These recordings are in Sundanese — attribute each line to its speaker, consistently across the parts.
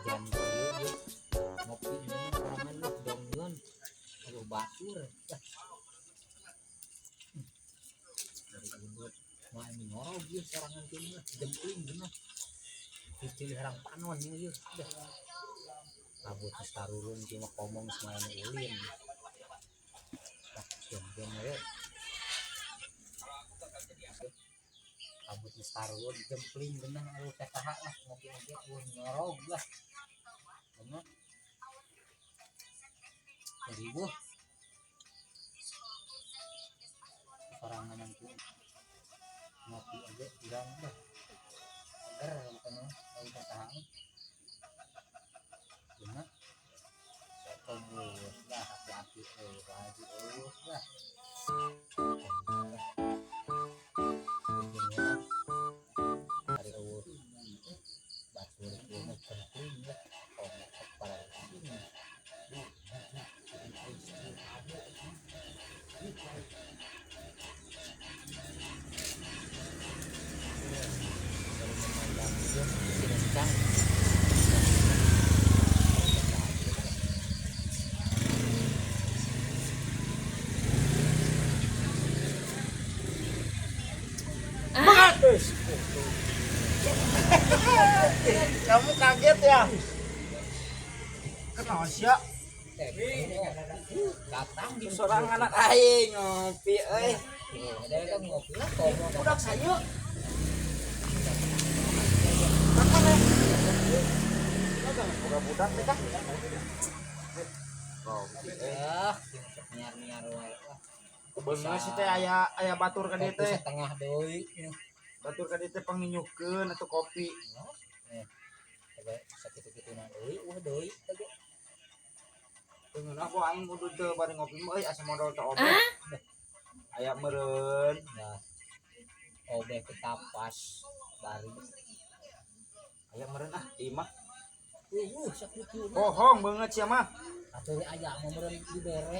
Speaker 1: Hujan kieu ieu. Ngopi di mana sorangan lu dongdon. Aduh batur. Dah. Dari udut. Mah ini ngorog ieu sorangan kieu mah jempling geunah. Dicilih herang panon ieu ieu. Dah. Kabut geus tarurun kieu mah komong semayan ulin. Dah, jom-jom we. Kabut geus tarurun jempling geunah aduh teh saha lah ngopi oge eueuh ngorog lah. Geunah. Dari buah sorangan yang kieu ngopi aja urang dah. Seger bukan mah eueuh teh saha mah. Geunah. Tobus lah hati-hati euy haji eueuh lah. Hari eueuh batur kieu mah jempling lah. Komo para sini. Baru memandang ieu si rencang.
Speaker 2: Kamu kaget ya? Kenapa sih ya?
Speaker 1: Datang di
Speaker 2: Seorang anak aing ngopi euy.
Speaker 1: Ada kan ngopi lah komo.
Speaker 2: Budak sayu. Kapan ya? Budak budak teh kah? Ngopi euy.
Speaker 1: Ah, sing sok niar-niar wae lah.
Speaker 2: Beungeut sih teh aya aya batur ka dieu
Speaker 1: Kopi
Speaker 2: teh.
Speaker 1: setengah deui.
Speaker 2: Batur ka dieu teh panginyukeun atuh kopi.
Speaker 1: Coba sakitu-kituna deui, wah deui teh.
Speaker 2: Beungeut aku aing kudu teu bari ngopi mah euy asa modal teh obeh. Aya meureun.
Speaker 1: Nah, obeh ketapas bari.
Speaker 2: Aya meureun ah ieu mah.
Speaker 1: Sakitu.
Speaker 2: Bohong beungeut sia mah.
Speaker 1: Atuh aya mah meureun dibere.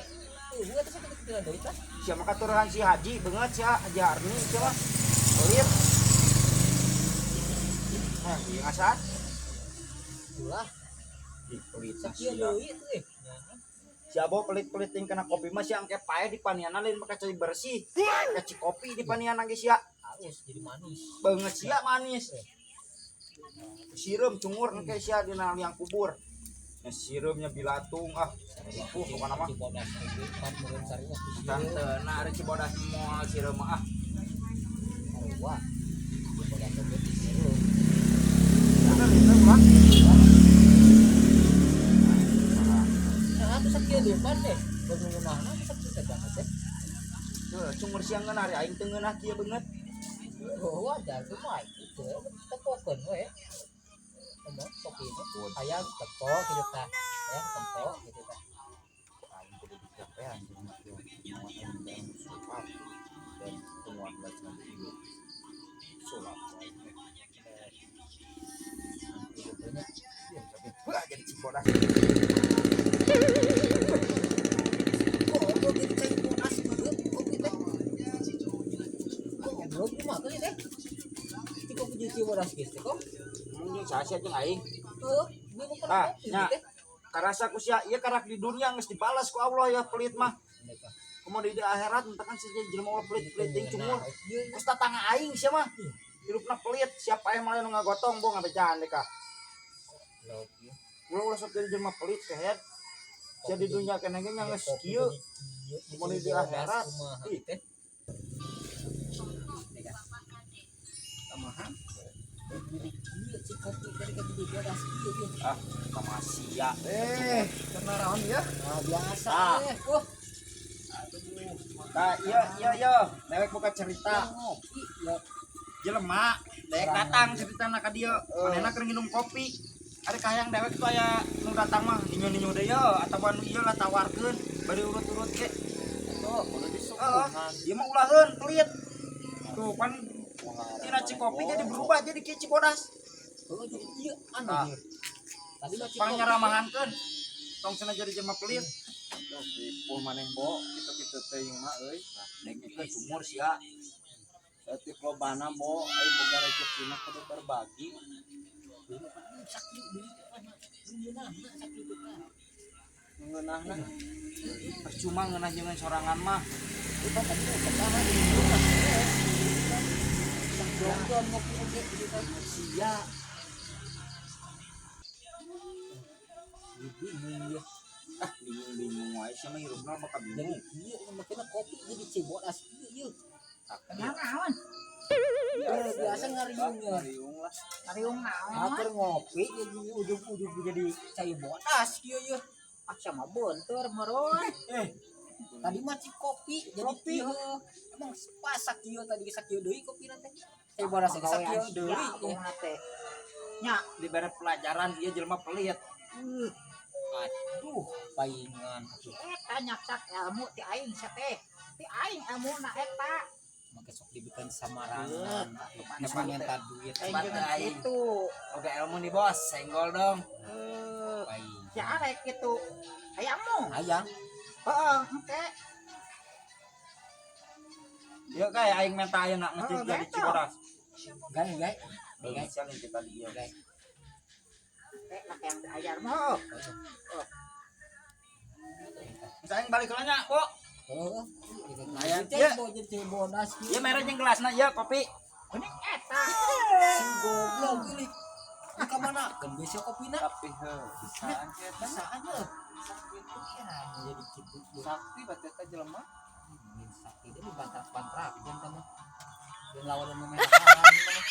Speaker 1: Eta sakitu-kituna deui tah.
Speaker 2: Sia mah katuruhan si Haji beungeut sia Haji Arni sia mah. Pelit. Ah, ieu ngasaan.
Speaker 1: Ulah.
Speaker 2: Ih, pelit sia.
Speaker 1: Sakieu deui tuh.
Speaker 2: Si Abo pelit-pelit ting kena kopi mah sia engke pae di paniana lain make cai bersih. Make kopi di paniana ge sia.
Speaker 1: Halus jadi manis.
Speaker 2: Beungeut sia manis. Sireum cungur engke sia dina liang kubur. Nya sireumnya bilatung ah. Ripuh pokona mah.
Speaker 1: Cibodas oge pan meureun sarua ku sireum.
Speaker 2: Tante na ari Cibodas moal sireum mah ah.
Speaker 1: Sarua. Cibodas oge sireum.
Speaker 2: Bener itu mah.
Speaker 1: Nah, atuh sakieu deui pan teh. Beungeunahna sakieu teh banget teh.
Speaker 2: Tuh, cungur siang ngeunah ari aing teu ngeunah kieu beungeut.
Speaker 1: Oh, wajar tuh mah itu tepokeun we. Ngomong kopi itu hayang tepo gitu tah. Hayang tempo gitu tah.
Speaker 2: Aing kudu dicapean jeung kieu. Nyawa aing dan sulap dan temuan bacaan ieu. Sulap wae.
Speaker 1: Banyak.
Speaker 2: Ya, tapi wah jadi Cibodas.
Speaker 1: Goblok jadi cai bodas kieu kopi teh. Goblok kumaha teh teh. Ci kopi jadi Cibodas geus teh kok.
Speaker 2: Mun jeung saha sia jeung aing?
Speaker 1: Heuh, geus bukan
Speaker 2: Ah,
Speaker 1: kopi
Speaker 2: nya.
Speaker 1: teh.
Speaker 2: Karasa ku sia ieu karak di dunia geus dibalas ku Allah ya pelit mah. Kumaha di akhirat entakan sia jadi jelema ulah pelit-pelit ting cungur. Geus tatangga aing sia mah. Hirupna pelit, siapa yang malah nu ngagotong bo ngabejaan deh kah. Ulah ulah sok jadi jelema pelit kehed. Sia di dunia keneh ge nya geus kieu. Kumaha di akhirat. Ih.
Speaker 1: Teh.
Speaker 2: Tamahan.
Speaker 1: Jadi kieu ci kopi tadi ka jadi bodas kieu ieu.
Speaker 2: Ah, tama sia.
Speaker 3: Kena raon ya.
Speaker 1: Nah, biasa
Speaker 2: Ah.
Speaker 1: eh. Wah,
Speaker 2: Tah, iya iya iya, dewek buka cerita.
Speaker 1: ngopi ya.
Speaker 2: Jelema, dewek datang ceritana ka dieu. Manehna keur nginum kopi. Ari kahayang dewek tuh aya nu datang mah ninyo-ninyo deui ye atawa nu ieu lah tawarkeun bari urut-urut ge.
Speaker 3: Tuh, kudu disuguhan.
Speaker 2: Ieu mah ulaheun pelit. Tuh pan tina ci kopi jadi berubah jadi kieu Cibodas.
Speaker 1: Heuh, jadi kieu anu
Speaker 2: Ah.
Speaker 1: ieu. Tadi mah ci
Speaker 2: Pang
Speaker 1: kopi.
Speaker 2: nyaramahankeun. Tong cenah jadi jelema pelit.
Speaker 3: Tuh, ripuh maneh bo, kitu-kitu teuing mah euy.
Speaker 2: Dengekeun sumur sia.
Speaker 3: Saeutik lobana bo, ai boga rezeki mah kudu berbagi.
Speaker 1: Ngeunahna sakitu tah.
Speaker 2: Ngeunahna. Percuma ngeunah jeung sorangan mah.
Speaker 1: Kita tadi usaha di rumah. Jongjon ngopi oge gitu kan.
Speaker 2: Sia.
Speaker 1: Bingung ya.
Speaker 2: Ah, bingung-bingung wae sia mah hirupna bakal
Speaker 1: Jadi
Speaker 2: bingung.
Speaker 1: ieu makanya kopi jadi cibodas ieu ieu.
Speaker 4: Naon?
Speaker 1: Biasa ngariung ya.
Speaker 3: Ngariung lah.
Speaker 4: Ngariung naon?
Speaker 1: Atur ngopi jadi ujung-ujung jadi cai bodas kieu ieu.
Speaker 4: Ah, sama bentur meureun.
Speaker 2: Eh,
Speaker 1: Tadi mah cik kopi jadi
Speaker 2: Kopi.
Speaker 1: kieu. Emang pas sakieu tadi sakieu deui kopi nanti. Cai bodas ge sakieu deui.
Speaker 4: Pagawean teh. Nya,
Speaker 2: dibere pelajaran ieu jelema pelit.
Speaker 1: Aduh, paingan atuh.
Speaker 4: Eta nyaksak ilmu ti aing sia teh. Ti aing ilmuna eta.
Speaker 1: Make sok dibikin samarangan. Geus minta duit.
Speaker 4: Aing
Speaker 2: Hebat
Speaker 4: jeung
Speaker 2: teh aing.
Speaker 4: kitu.
Speaker 2: Oke ilmu nih bos, senggol dong.
Speaker 4: Eh,
Speaker 1: Paingan.
Speaker 4: si arek kitu. Hayangmu.
Speaker 1: Hayang.
Speaker 4: Heeh, engke.
Speaker 2: Ya kayak aing minta ayeuna ngerti
Speaker 4: Oh,
Speaker 2: jadi
Speaker 4: betul.
Speaker 2: Cibodas.
Speaker 1: Gae gae. Gae.
Speaker 2: Sial yang kita lihat.
Speaker 1: Gae.
Speaker 4: Engke lah yang diajar mah.
Speaker 2: Misalnya aing balik lanya, Bo.
Speaker 1: Heeh.
Speaker 2: Hayang.
Speaker 1: Iya. Jadi cai bodas kieu.
Speaker 2: Ieu mere jeung gelasna ieu kopi.
Speaker 4: Kuning eta.
Speaker 1: Si goblok ini. Di ka mana? Kan biasa kopina.
Speaker 3: Tapi heuh, bisaan sia eta.
Speaker 1: Bisaan heuh. Sakitu ya jadi kitu.
Speaker 3: Sakti bat eta jelema.
Speaker 1: Min sakti dia bantrak-bantrak dan mah. Dan lawan nu menahan mah.